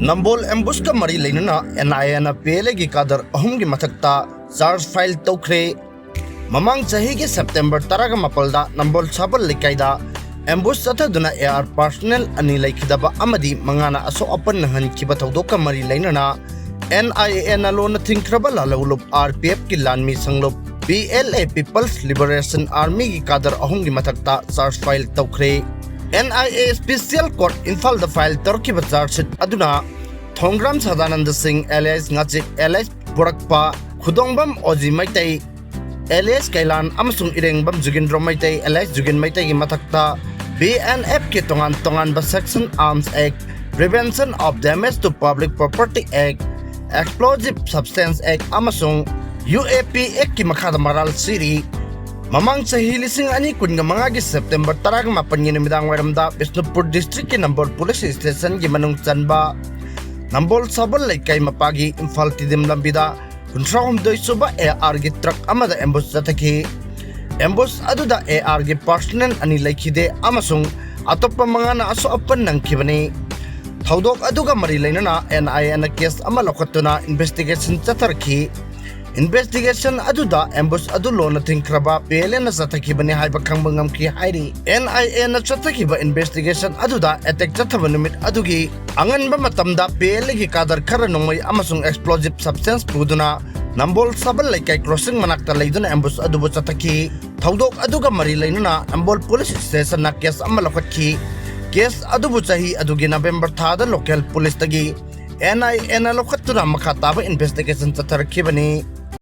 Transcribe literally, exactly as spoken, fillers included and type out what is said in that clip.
ꯅꯝꯕꯣꯜ ꯑꯦꯝꯕꯨꯁꯀ ꯃꯔꯤ ꯂꯩꯅꯅ ꯑꯦꯟ ꯑꯥꯏ ꯑꯦꯅ ꯄꯤ ꯑꯦꯜ ꯑꯦꯒꯤ ꯀꯥꯗꯔ ꯑꯍꯨꯝꯒꯤ ꯃꯊꯛꯇ ꯆꯥꯔꯖ ꯐꯥꯏꯜ ꯇꯧꯈ꯭ꯔꯦ꯫ ꯃꯃꯥꯡ ꯆꯍꯤꯒꯤ ꯁꯦꯞꯇꯦꯝꯕꯔ ꯇꯔꯥꯒ ꯃꯥꯄꯜꯗ ꯅꯝꯕꯣꯜ ꯁꯥꯕꯜ ꯂꯩꯀꯥꯏꯗ ꯑꯦꯝꯕꯨꯁ ꯆꯠꯊꯗꯨꯅ ꯑꯦ ꯑꯥꯔ ꯄꯥꯔꯁꯅꯦꯜ ꯑꯅꯤ ꯂꯩꯈꯤꯗꯕ ꯑꯃꯗꯤ ꯃꯉꯥꯅ ꯑꯁꯣꯛ ꯑꯄꯟ ꯅꯪꯍꯟꯈꯤꯕ ꯊꯧꯗꯣꯛꯀ ꯃꯔꯤ ꯂꯩꯅꯅ ꯑꯦꯟ ꯑꯥꯏ ꯑꯦꯅ ꯂꯣꯟꯅ ꯊꯤꯡꯈ꯭ꯔꯕ ꯂꯥꯜꯍꯧꯂꯨꯞ ꯑꯥꯔ ꯄꯤ ꯑꯦꯐꯀꯤ ꯂꯥꯟꯃꯤ ꯁꯪꯂꯨꯞ P L A people's liberation ꯑꯥꯔꯃꯤꯒꯤ ꯀꯥꯗꯔ ꯑꯍꯨꯝꯒꯤ ꯃꯊꯛꯇ ꯆꯥꯔꯖ ꯐꯥꯏꯜ ꯇꯧꯈ꯭ꯔꯦ꯫ N I A special court ꯏꯝꯐꯥꯜꯗ ꯐꯥꯏꯜ ꯇꯧꯔꯛꯈꯤꯕ ꯆꯥꯔꯖ ꯁꯤꯠ ꯑꯗꯨꯅ ꯊꯣꯡꯒ꯭ꯔꯥꯝ ꯁꯗꯥꯅꯟꯗ ꯁꯤꯡ ꯑꯦꯂꯤꯌꯥꯁ ꯉꯥꯆꯤꯛ ꯑꯦꯂꯤꯌꯥꯁ ꯄꯨꯔꯛꯄ, ꯈꯨꯗꯣꯡꯕꯝ ꯑꯣꯖꯤ ꯃꯩꯇꯩ ꯑꯦꯂꯤꯌꯥꯁ ꯀꯩꯂꯥꯟ ꯑꯃꯁꯨꯡ ꯏꯔꯦꯡꯕꯝ ꯖꯨꯒꯤꯟꯗ꯭ꯔꯣ ꯃꯩꯇꯩ ꯑꯦꯂꯤꯌꯥꯁ ꯖꯨꯒꯤꯟ ꯃꯩꯇꯩꯒꯤ ꯃꯊꯛꯇ ꯕꯤ ꯑꯦꯟ ꯑꯦꯐꯀꯤ ꯇꯣꯉꯥꯟ ꯇꯣꯉꯥꯟꯕ section, Arms Act, Prevention of Damage to Public Property Act, Explosive Substance Act ꯑꯃꯁꯨꯡ ꯌꯨ ꯑꯦ ꯄꯤ ꯑꯦꯛꯀꯤ ꯃꯈꯥꯗ ꯃꯔꯥꯜ ꯁꯤꯔꯤ꯫ ꯃꯃꯥꯡ ꯆꯍꯤ ꯂꯤꯁꯤꯡ ꯑꯅꯤ ꯀꯨꯟꯒ ꯃꯉꯥꯒꯤ ꯁꯦꯞꯇꯦꯝꯕꯔ ꯇꯔꯥꯒ ꯃꯥꯄꯟꯒꯤ ꯅꯨꯃꯤꯗꯥꯡ ꯋꯥꯏꯔꯝꯗ ꯕꯤꯁꯅꯨꯄꯨꯔ ꯗꯤꯁꯇ꯭ꯔꯤꯛꯀꯤ ꯅꯝꯕꯣꯜ ꯄꯨꯂꯤꯁ ꯁ꯭ꯇꯦꯁꯟꯒꯤ ꯃꯅꯨꯡ ꯆꯟꯕ ꯅꯝꯕꯣꯜ ꯁꯥꯕꯜ ꯂꯩꯀꯥꯏ ꯃꯄꯥꯒꯤ ꯏꯝꯐꯥꯜ ꯇꯤꯗꯤꯝ ꯂꯝꯕꯤꯗ ꯀꯨꯟꯊ꯭ꯔꯥ ꯍꯨꯝꯗꯣꯏ ꯁꯨꯕ ꯑꯦ ꯑꯥꯔꯒꯤ ꯇ꯭ꯔꯛ ꯑꯃꯗ ꯑꯦꯝꯕꯨꯁ ꯆꯠꯊꯈꯤ꯫ ꯑꯦꯝꯕꯨꯁ ꯑꯗꯨꯗ ꯑꯦ ꯑꯥꯔꯒꯤ ꯄꯥꯔꯁꯅꯦꯜ ꯑꯅꯤ ꯂꯩꯈꯤꯗꯦ ꯑꯃꯁꯨꯡ ꯑꯇꯣꯞꯄ ꯃꯉꯥꯅ ꯑꯁꯣꯛ ꯑꯄꯟ ꯅꯪꯈꯤꯕꯅꯤ꯫ ꯊꯧꯗꯣꯛ ꯑꯗꯨꯒ ꯃꯔꯤ ꯂꯩꯅꯅ ꯑꯦꯟ ꯑꯥꯏ ꯑꯦꯅ ꯀꯦꯁ ꯑꯃ ꯂꯧꯈꯠꯇꯨꯅ ꯏꯟꯚꯦꯁꯇꯤꯒꯦꯁꯟ ꯆꯠꯊꯔꯛꯈꯤ꯫ ꯏꯟꯚꯦꯁꯇꯤꯒꯦꯁꯟ ꯑꯗꯨꯗ ꯑꯦꯝꯕꯨꯁ ꯑꯗꯨ ꯂꯣꯟꯅ ꯊꯤꯡꯈ꯭ꯔꯕ ꯄꯤ ꯑꯦꯜ ꯑꯦꯅ ꯆꯠꯊꯈꯤꯕꯅꯤ ꯍꯥꯏꯕ ꯈꯪꯕ ꯉꯝꯈꯤ ꯍꯥꯏꯔꯤ꯫ ꯑꯦꯟ ꯑꯥꯏ ꯑꯦꯅ ꯆꯠꯊꯈꯤꯕ ꯏꯟꯚꯦꯁꯇꯤꯒꯦꯁꯟ ꯑꯗꯨꯗ ꯑꯦꯇꯦꯛ ꯆꯠꯊꯕ ꯅꯨꯃꯤꯠ ꯑꯗꯨꯒꯤ ꯑꯉꯟꯕ ꯃꯇꯝꯗ ꯄꯤ ꯑꯦꯜ ꯑꯦꯒꯤ ꯀꯥꯗꯔ ꯈꯔ ꯅꯣꯡꯃꯩ ꯑꯃꯁꯨꯡ ꯑꯦꯛꯁꯄ꯭ꯂꯣꯖꯤꯞ ꯁꯕꯁꯇꯦꯟꯁ ꯄꯨꯗꯨꯅ ꯅꯝꯕꯣꯜ ꯁꯥꯕꯜ ꯂꯩꯀꯥꯏ ꯀ꯭ꯔꯣꯁꯤꯡ ꯃꯅꯥꯛꯇ ꯂꯩꯗꯨꯅ ꯑꯦꯝꯕꯨꯁ ꯑꯗꯨꯕꯨ ꯆꯠꯊꯈꯤ꯫ ꯊꯧꯗꯣꯛ ꯑꯗꯨꯒ ꯃꯔꯤ ꯂꯩꯅꯅ ꯅꯝꯕꯣꯜ ꯄꯨꯂꯤꯁ ꯁ꯭ꯇꯦꯁꯟꯅ ꯀꯦꯁ ꯑꯃ ꯂꯧꯈꯠꯈꯤ꯫ ꯀꯦꯁ ꯑꯗꯨꯕꯨ ꯆꯍꯤ ꯑꯗꯨꯒꯤ ꯅꯕꯦꯝꯕꯔ ꯊꯥꯗ ꯂꯣꯀꯦꯜ ꯄꯨꯂꯤꯁꯇꯒꯤ ꯑꯦꯟ ꯑꯥꯏ ꯑꯦꯅ ꯂꯧꯈꯠꯇꯨꯅ ꯃꯈꯥ ꯇꯥꯕ ꯏꯟꯚꯦꯁꯇꯤꯒꯦꯁꯟ ꯆꯠꯊꯔꯛꯈꯤꯕꯅꯤ꯫